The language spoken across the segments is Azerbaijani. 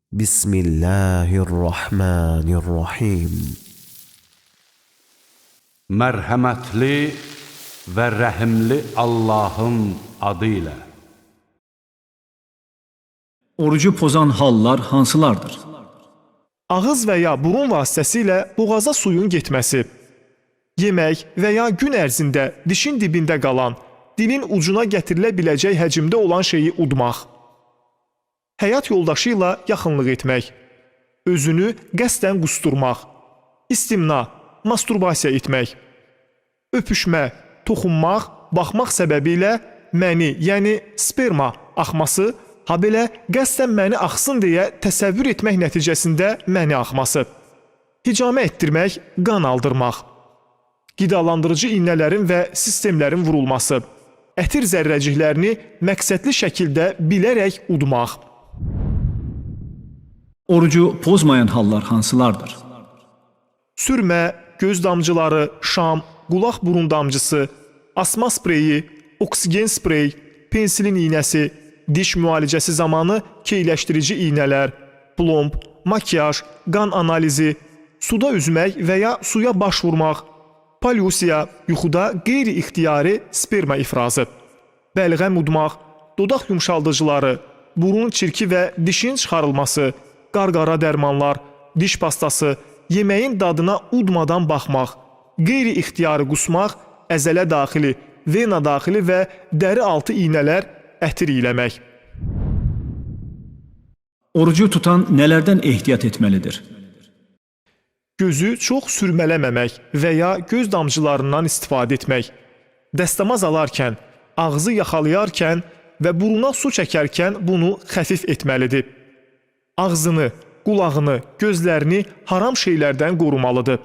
Bismillahirrahmanirrahim. Mərhəmətli və rəhimli Allahın adı ilə. Orucu pozan hallar hansılardır? Ağız və ya burun vasitəsilə boğaza suyun getməsi, yemək və ya gün ərzində dişin dibində qalan, dilin ucuna gətirilə biləcək həcmdə olan şeyi udmaq, həyat yoldaşı ilə yaxınlıq etmək, özünü qəsdən qusturmaq, istimna, masturbasiya etmək, öpüşmə, toxunmaq, baxmaq səbəbi ilə məni, yəni sperma axması, habelə qəsdən məni axsın deyə təsəvvür etmək nəticəsində məni axması, hicamə etdirmək, qan aldırmaq, qidalandırıcı iynələrin və sistemlərin vurulması, ətir zərrəciklərini məqsədli şəkildə bilərək udmaq. Orucu pozmayan hallar hansılardır? Sürmə, göz damcıları, şam, qulaq-burun damcısı, asma spreyi, oksigen sprey, pensilin iynəsi, diş müalicəsi zamanı keyləşdirici iynələr, plomb, makiyaj, qan analizi, suda üzmək və ya suya baş vurmaq, polyusiya, yuxuda qeyri-ixtiyari sperma ifrazı, bəlğəm udmaq, dodaq yumşaldıcıları, burun çirki və dişin çıxarılması, qarqara dərmanlar, diş pastası, yeməyin dadına udmadan baxmaq, qeyri-ixtiyari qusmaq, əzələ daxili, vena daxili və dəri altı iynələr, ətir iyləmək. Orucu tutan nələrdən ehtiyat etməlidir? Gözü çox sürmələməmək və ya göz damcılarından istifadə etmək, dəstəmaz alarkən, ağzı yaxalayarkən və buruna su çəkərkən bunu xəfif etməlidir. Ağzını, qulağını, gözlərini haram şeylərdən qorumalıdır.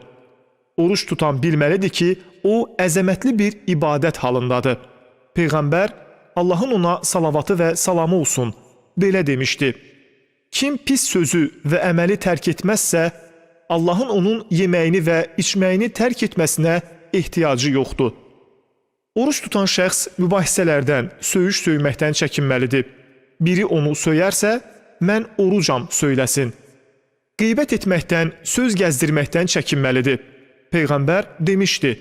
Oruç tutan bilməlidir ki, o əzəmətli bir ibadət halındadır. Peyğəmbər, Allahın ona salavatı və salamı olsun, belə demişdi: Kim pis sözü və əməli tərk etməzsə, Allahın onun yeməyini və içməyini tərk etməsinə ehtiyacı yoxdur. Oruç tutan şəxs mübahisələrdən, söyüş söyməkdən çəkinməlidir. Biri onu söyərsə, mən orucam söyləsin. Qeybət etməkdən, söz gəzdirməkdən çəkinməlidir. Peyğəmbər demişdi: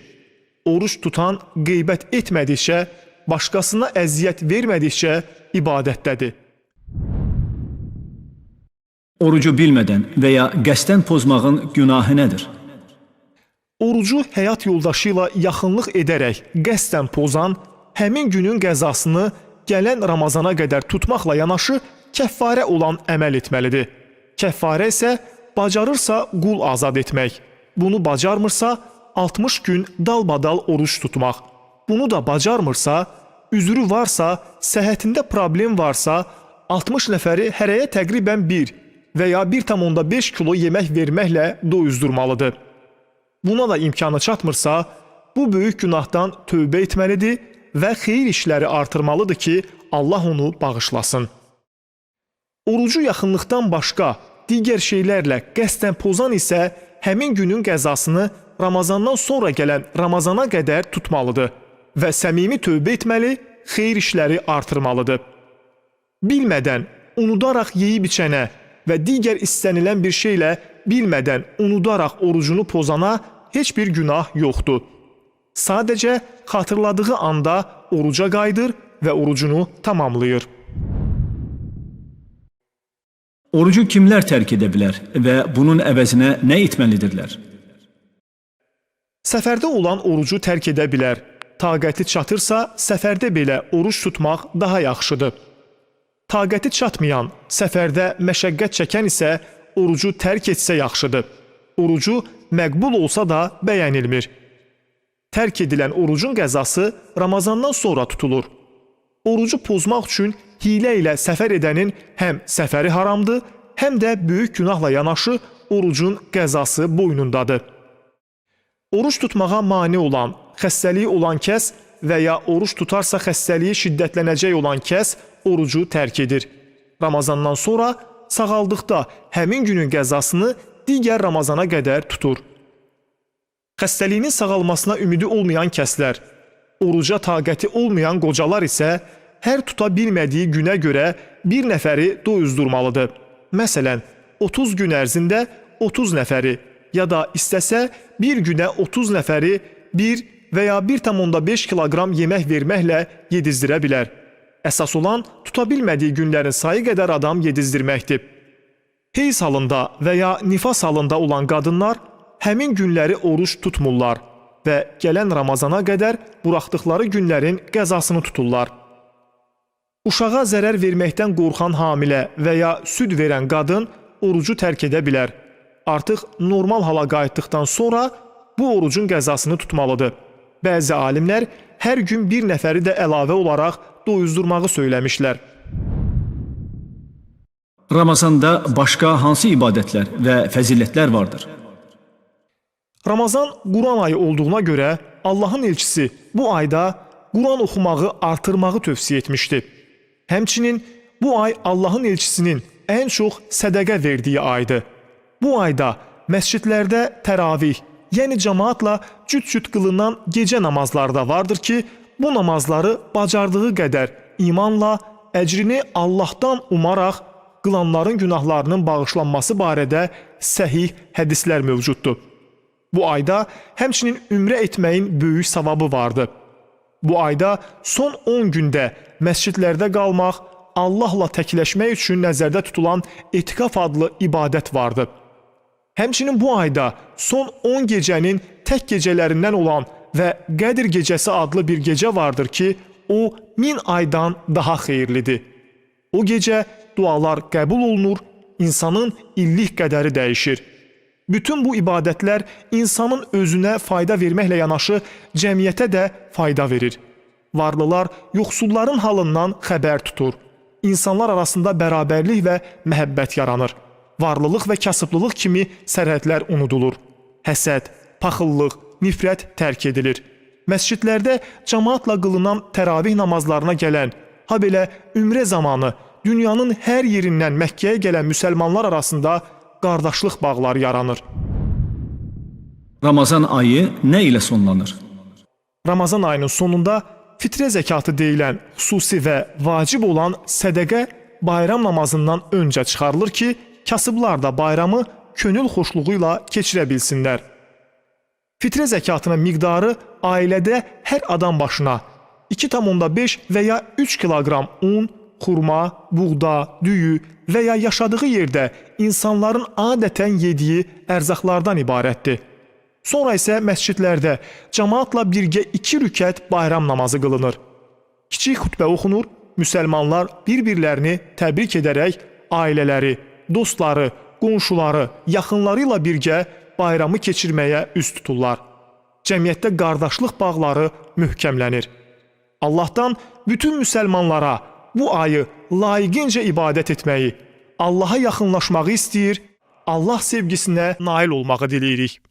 Oruç tutan qeybət etmədikcə, başqasına əziyyət vermədikcə ibadətdədir. Orucu bilmədən və ya qəsdən pozmağın günahı nədir? Orucu həyat yoldaşı ilə yaxınlıq edərək qəsdən pozan həmin günün qəzasını gələn Ramazana qədər tutmaqla yanaşı kəffarə olan əməl etməlidir. Kəffarə isə bacarırsa qul azad etmək, bunu bacarmırsa 60 gün dalbadal oruç tutmaq. Bunu da bacarmırsa, üzrü varsa, səhhətində problem varsa, 60 nəfəri hərəyə təqribən 1 və ya 1,5 kilo yemək verməklə doyuzdurmalıdır. Buna da imkanı çatmırsa, bu böyük günahdan tövbə etməlidir və xeyir işləri artırmalıdır ki, Allah onu bağışlasın. Orucu yaxınlıqdan başqa digər şeylərlə qəsdən pozan isə həmin günün qəzasını Ramazandan sonra gələn Ramazana qədər tutmalıdır və səmimi tövbə etməli, xeyir işləri artırmalıdır. Bilmədən, unudaraq yeyib içənə və digər istənilən bir şeylə bilmədən, unudaraq orucunu pozana heç bir günah yoxdur. Sadəcə xatırladığı anda oruca qayıdır və orucunu tamamlayır. Orucu kimlər tərk edə bilər və bunun əvəzinə nə etməlidirlər? Səfərdə olan orucu tərk edə bilər. Taqəti çatırsa, səfərdə belə oruc tutmaq daha yaxşıdır. Taqəti çatmayan, səfərdə məşəqqət çəkən isə orucu tərk etsə yaxşıdır. Orucu məqbul olsa da bəyənilmir. Tərk edilən orucun qəzası Ramazandan sonra tutulur. Orucu pozmaq üçün hiylə ilə səfər edənin həm səfəri haramdır, həm də böyük günahla yanaşı orucun qəzası boynundadır. Oruç tutmağa mane olan, xəstəliyi olan kəs və ya oruç tutarsa xəstəliyi şiddətlənəcək olan kəs orucu tərk edir. Ramazandan sonra sağaldıqda həmin günün qəzasını digər Ramazana qədər tutur. Xəstəliyinin sağalmasına ümidi olmayan kəslər, oruca taqəti olmayan qocalar isə hər tuta bilmədiyi günə görə bir nəfəri doyuzdurmalıdır. Məsələn, 30 gün ərzində 30 nəfəri ya da istəsə bir günə 30 nəfəri 1 və ya 1,5 kiloqram yemək verməklə yedizdirə bilər. Əsas olan tuta bilmədiyi günlərin sayı qədər adam yedizdirməkdir. Heyz halında və ya nifas halında olan qadınlar həmin günləri oruç tutmurlar və gələn Ramazana qədər buraxdıqları günlərin qəzasını tuturlar. Uşağa zərər verməkdən qorxan hamilə və ya süd verən qadın orucu tərk edə bilər. Artıq normal hala qayıtdıqdan sonra bu orucun qəzasını tutmalıdır. Bəzi alimlər hər gün bir nəfəri də əlavə olaraq doyuzdurmağı söyləmişlər. Ramazanda başqa hansı ibadətlər və fəzilətlər vardır? Ramazan Quran ayı olduğuna görə Allahın elçisi bu ayda Quran oxumağı artırmağı tövsiyə etmişdi. Həmçinin bu ay Allahın elçisinin ən çox sədəqə verdiyi aydır. Bu ayda məscidlərdə təravih, yəni cəmaatla cüt-cüt qılınan gecə namazları da vardır ki, bu namazları bacardığı qədər imanla, əcrini Allahdan umaraq qılanların günahlarının bağışlanması barədə səhih hədislər mövcuddur. Bu ayda həmçinin ümrə etməyin böyük savabı vardı. Bu ayda son 10 gündə məscidlərdə qalmaq, Allahla təkləşmək üçün nəzərdə tutulan etikaf adlı ibadət vardı. Həmçinin bu ayda son 10 gecənin tək gecələrindən olan və Qədir gecəsi adlı bir gecə vardır ki, o 1000 aydan daha xeyirlidir. O gecə dualar qəbul olunur, insanın illik qədəri dəyişir. Bütün bu ibadətlər insanın özünə fayda verməklə yanaşı cəmiyyətə də fayda verir. Varlılar yoxsulların halından xəbər tutur. İnsanlar arasında bərabərlik və məhəbbət yaranır. Varlılıq və kasıblılıq kimi sərhədlər unudulur. Həsəd, paxıllıq, nifrət tərk edilir. Məscidlərdə cəmaatla qılınan təravih namazlarına gələn, habelə ümrə zamanı dünyanın hər yerindən Məkkəyə gələn müsəlmanlar arasında qardaşlıq bağları yaranır. Ramazan ayı nə ilə sonlanır? Ramazan ayının sonunda fitrə zəkatı deyilən xüsusi və vacib olan sədəqə bayram namazından öncə çıxarılır ki, kasıblar da bayramı könül xoşluğu ilə keçirə bilsinlər. Fitrə zəkatının miqdarı ailədə hər adam başına 2,5 və ya 3 kiloqram un, xurma, buğda, düyü və ya yaşadığı yerdə insanların adətən yediyi ərzaqlardan ibarətdir. Sonra isə məscidlərdə cəmaatla birgə 2 rükət bayram namazı qılınır. Kiçik xutbə oxunur, müsəlmanlar bir-birlərini təbrik edərək ailələri, dostları, qonşuları, yaxınları ilə birgə bayramı keçirməyə üz tuturlar. Cəmiyyətdə qardaşlıq bağları möhkəmlənir. Allahdan bütün müsəlmanlara bu ayı layiqincə ibadət etməyi, Allaha yaxınlaşmağı istəyir, Allah sevgisinə nail olmağı diləyirik.